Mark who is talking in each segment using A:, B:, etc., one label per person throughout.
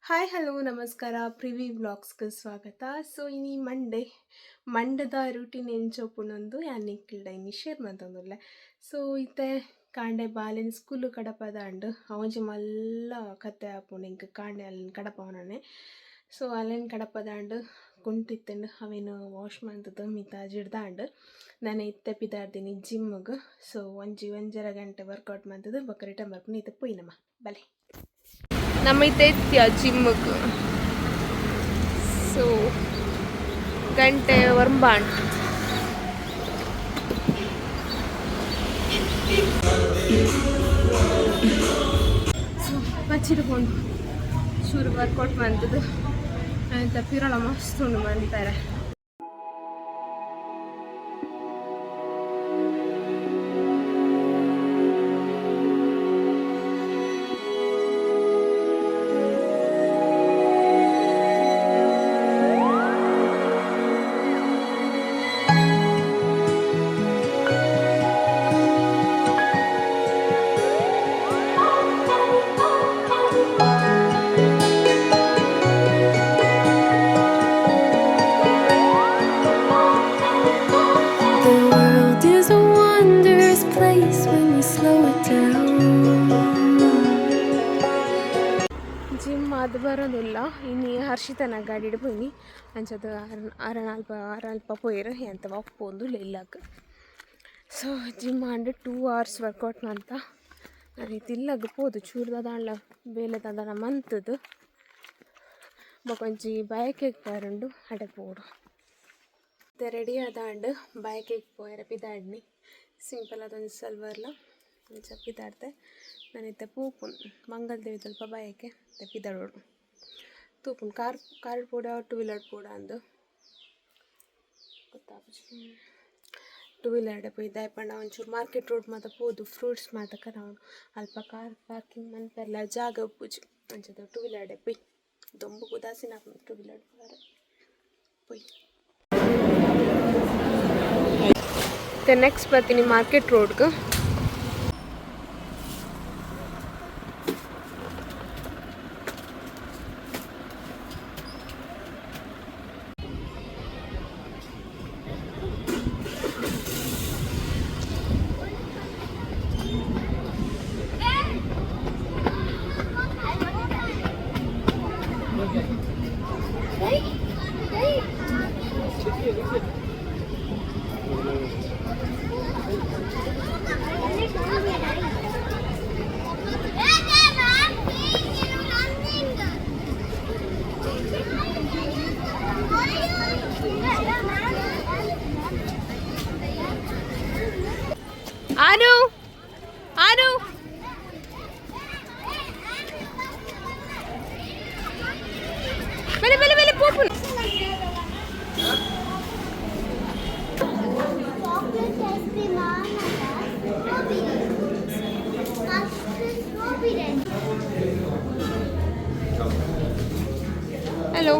A: Hi, hello, ನಮಸ್ಕಾರ. Privy ವ್ಲಾಗ್ಸ್ಗೆ ಸ್ವಾಗತ. ಸೊ ಇನಿ ಮಂಡೆ. ಮಂಡೆದ ರೂಟೀನ್ ಎಂಚ ಉಪ್ಪುಂಡು ಯಾನ್ ನಿಕ್ಲೆಡ ಇನಿ ಶೇರ್ ಮಂತೊಂದುಲ್ಲೆ. ಸೊ ಇತ್ತೆ ಕಾಂಡೆ ಬಾಲೆನ್ ಸ್ಕೂಲ್ ಕಡಪದಾಂಡ್. ಅವೊಂಜಿ ಮಲ್ಲ ಕತೆ ಆಪುಂಡು ಎಂಕ್ ಕಾಂಡೆ ಅಲ್ನ ಕಡಪವನನೆ. ಸೊ ಅಲೆನ್ ಕಡಪದಾಂಡ್, ಕುಂಟಿತ್ತುಂಡು, ಅವೆನ್ ವಾಶ್ ಮಂತುದು ಮಿತ್ತ ಜಿಡ್ದಾಂಡ್. ನನ ಇತ್ತೆ ಪಿದಾಡ್ದಿನಿ ಜಿಮ್ಗೆ. ಸೊ ಒಂಜಿ ಒಂಜರ ಗಂಟೆ ವರ್ಕೌಟ್ ಮಂತುದು ಬೊಕ ರಿಟರ್ನ್ ಬರ್ಪುನಿ. ಇತ್ತೆ ಪೋಯಿ ನಮ ಬಲೆ. ನಮ್ಮ ಇತ್ತೆ ಇತ್ಯ ಜಿಮ್ಗೆ. ಸೊ ಗಂಟೆ 9 ಆಂಡ್. ಸೊ ಬಚ್ಚಿದ ಪೋಂಡು. ಚೂರು ವರ್ಕೌಟ್ ಮಂತುದು ಅಂತ ಪಿರಳ ಮಸ್ತ್ ಉಂಡು ಮನ್ಪೆರೆ.
B: The world is a wondrous place when you slow it down.
A: Gym ಅದು ಬರೋದಿಲ್ಲ. ಇನಿ ಹರ್ಷಿತನ ಗಾಡಿಡ್ ಪೋಯಿನಿ. ಅಂಚದ ಅರಣ ಅಲ್ಪ ಅರಲ್ಪ ಪೋಯೆರ್ ಎಂತ ವಾಕ್ ಪೋಂದು ಇಲ್ಲಗ್. ಸೊ ಜಿಮ್ ಆಂಡ್, 2 ಅವರ್ಸ್ ವರ್ಕೌಟ್ ಮಂತ ನಾನು ಇಲ್ಲಗ್ ಪೋದು ಚೂರು ದಾದಾಂಡ್ಲ ಬೇಲೆ ದಾದನ ಮಂತುದು ಬೊಕೊಂಜಿ ಬಯಕೆಗ್ ಪೋಯೆರುಂಡು, ಅಡೆ ಪೋಡು. ಇತ್ತೆ ರೆಡಿ ಆದಾಂಡ್, ಬಯಕೆಗ್ ಪೋಯೆರೆ ಪಿದಾಡ್ನಿ. ಸಿಂಪಲ್ ಆದೊಂಜಿ ಸಲ್ವಾರ್ಲ ಅಂಚ ಪಿದಾಡ್ದೆ. ನಾನು ಇತ್ತೆ ಪೋಪುನು ಮಂಗಲದೇವಿ ದಲ್ಪ ಬಯಕೆ. ಇತ್ತೆ ಪಿದಾಡೋಡು, ತೂಪುನು ಕಾರ್ ಕಾರ್ ಪೋಡ, ಟೂ ವೀಲರ್ ಪೋಡ ಅಂದು ಗೊತ್ತಾಪುಜಿ. ಟೂ ವೀಲರ್ಡೆ ಪೋಯಿ, ದಾಯೆ ಪಂಡ ಒಂಚೂರು ಮಾರ್ಕೆಟ್ ರೋಡ್ ಮಾತ ಪೋದು ಫ್ರೂಟ್ಸ್ ಮಾತ ಕನವೊಡು. ಅಲ್ಪ ಕಾರ್ ಪಾರ್ಕಿಂಗ್ ಮನ್ಪೆರ್ಲ ಜಾಗ ಉಪ್ಪುಜಿ. ಅಂಚದ ಟೂ ವೀಲರ್ಡೆ ಪೋಯಿ. ದೊಂಬುಗು ಉದಾಸೀನ ಆಪುಂಡು ಟೂ ವೀಲರ್ ಪೋಯೆರೆ. ಪೋಯಿ. ನೆಕ್ಸ್ಟ್ ಬರ್ತೀನಿ ಮಾರ್ಕೆಟ್ ರೋಡ್ಗೆ. ಆನು, ಆನು, ಬಲೆ ಬಲೆ ಬಲೆ ಪೋಪುನು.
C: Chocolate ice cream, strawberry, custard, strawberry.
A: Hello,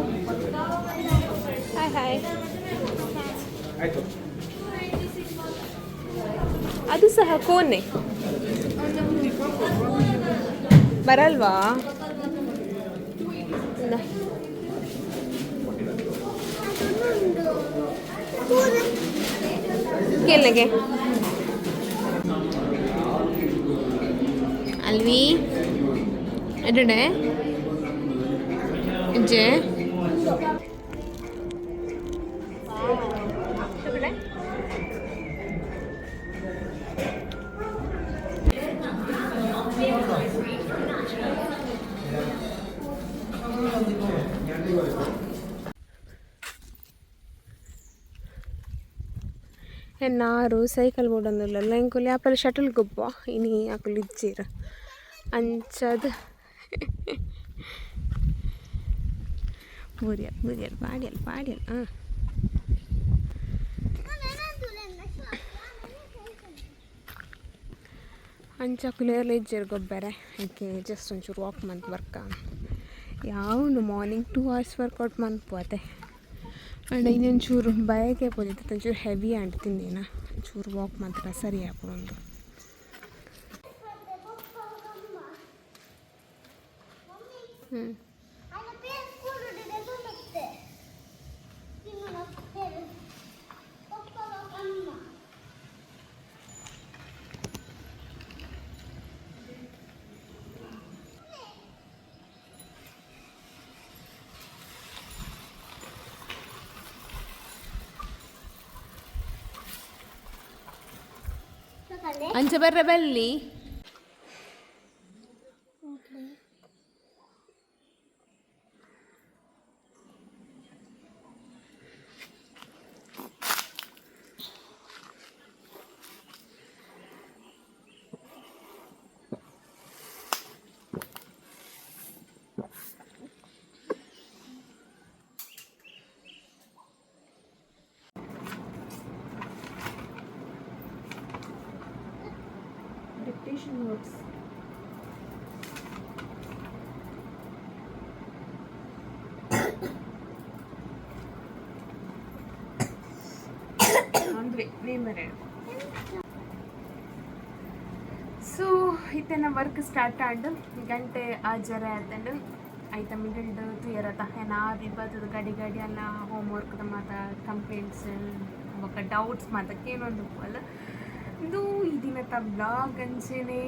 A: hi hi.
D: ಆಯ್ತು.
A: ಅದು ಸಹ ಕೋನೆ ಬರಲ್ವಾ? ಇಂದ.
C: ಅದೊಂದು.
A: ಕೇಳಗೆ ಅಲ್ವಿ ಎಡೆ ಇಜ್ಜೆ. ಎನ್ನಾರು ಸೈಕಲ್ ಬೋಡೊಂದುಲ್ಲೆರ್. ಎಂಕುಲು ಯಾಪಲ ಶಟಲ್ ಗೊಬ್ಬುವ. ಇನಿ ಅಕುಲು ಇಜ್ಜೆರ್. ಅಂಚಾದ್ ಬೂರಿಯಲ್ ಬೂರಿಯಲ್ ಪಾಡ್ಯಲ್ ಪಾಡ್ಯಲ್ ಹಾಂ. ಅಂಚ ಅಕುಲು ಏರ್ಲ ಇಜ್ಜೆರ್ ಗೊಬ್ಬೆರೆ. ಐಕೆ ಜಸ್ಟ್ ಒಂಚೂರು ವಾಕ್ ಮಂತ್ ಬರ್ಕ. ಯಾವುಂಡು, ಮಾರ್ನಿಂಗ್ 2 ಅವರ್ಸ್ ವರ್ಕೌಟ್ ಮನ್ಪುವ ಅತೆ. ಆಂಡ ಇನ್ನೊಂಚೂರು ಬಯಕೆ ಪೋದಿತ್ತು, ಒಂಚೂರು ಹೆವಿ ಆಂಡ್ ತಿಂದಿನ. ಒಂಚೂರು ವಾಕ್ ಮಾತ್ರ ಸರಿ ಆಪುಂಡು. ಹ್ಞೂ. ಅಂಚ ಬರ್ರ ಬಲ್ಲಿ. Dictation notes. ಒಂದುವೆ ನೇಮ್. ಸೊ ಇತ್ತನ ವರ್ಕ್ ಸ್ಟಾರ್ಟ್ ಆಂಡ್. ಗಂಟೆ 6:30 ಆತಂಡು. ಐತ ಮಿಡಲ್ಡ್ ತುಯರತ ಏನಾರು ಇಬ್ಬತ್ತದ ಗಡಿ ಗಡಿ ಅಲ್ಲ. ಹೋಮ್ ವರ್ಕ್ದ ಮಾತ ಕಂಪ್ಲೇಂಟ್ಸ್ ಬೊಕ್ಕ ಡೌಟ್ಸ್ ಮಾತ ಕೇನೊಂದು ಉಪ್ಪಲ್ಲ. ಇದು ಈ ದಿನತ ಬ್ಲಾಗ್ ಅಂಚೆನೆ.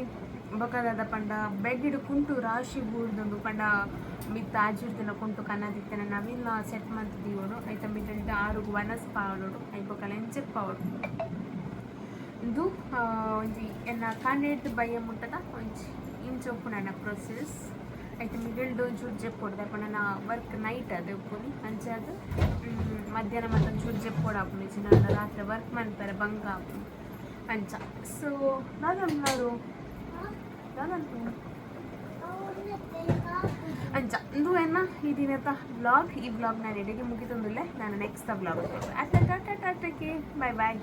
A: ಬೊಕದಾದ ಪಂಡ ಬೆಡ್ಡ್ ಕುಂಟು ರಾಶಿ ಬೂರ್ದುಂಡು. ಪಂಡ ಮಿತ್ತ ಆಜಿರ್ದಿನ ಕುಂಟು ಕನ್ನದಿತ್ತನ ನವೀನ ಸೆಟ್ ಮಂತ್ ದೀವೊಡು. ಐತ ಮಿಡಲ್ಡ್ ಆರುಗು ವನಸ್ ಪಾವೊಡು, I ಬೊಕ ಲಂಚ್ ಪಾವೊಡು. ಇಂದು ಒಂಜಿ ಎನ್ನ ಕಾಂಡೆಡ್ ಬಯ್ಯ ಮುಟ್ಟದ ಒಂಜಿ ಇಂಚ ಉಪ್ಪುನ ಪ್ರೊಸೆಸ್. ಐತ ಮಿಡಲ್ಡ್ ಒಂಚೂರು ಜೆಪ್ಪೊಡು, ದಾಯೆ ನನ್ನ ವರ್ಕ್ ನೈಟ್ ಅದು ಉಪ್ಪುನಿ. ಅಂಚಾದ್ ಮಧ್ಯಾಹ್ನ ಮತ್ತೆ ಒಂಚೂರು ಜೆಪ್ಪೊಡು ಆಪುಂಡು. ಇಜ್ಜಿಂಡ ರಾತ್ರಿ ವರ್ಕ್ ಮನ್ಪೆರೆ ಬಂಗ ಆಪುಂಡು ಅಂಚ. ಸೊ ದಾದ ದಾದ ಅಂಚ. ಇಂದು ಎನ್ನ ಈ ದಿನದ ಬ್ಲಾಗ್. ಈ ಬ್ಲಾಗ್ ನಾನು ಎಡೆಗೆ ಮುಗಿತಂದಿಲ್ಲ. ನಾನು ನೆಕ್ಸ್ಟ್ ಬ್ಲಾಗ್. ಅಟ್ಟ ಟಾಟಾ, ಬಾಯ್ ಬಾಯ್.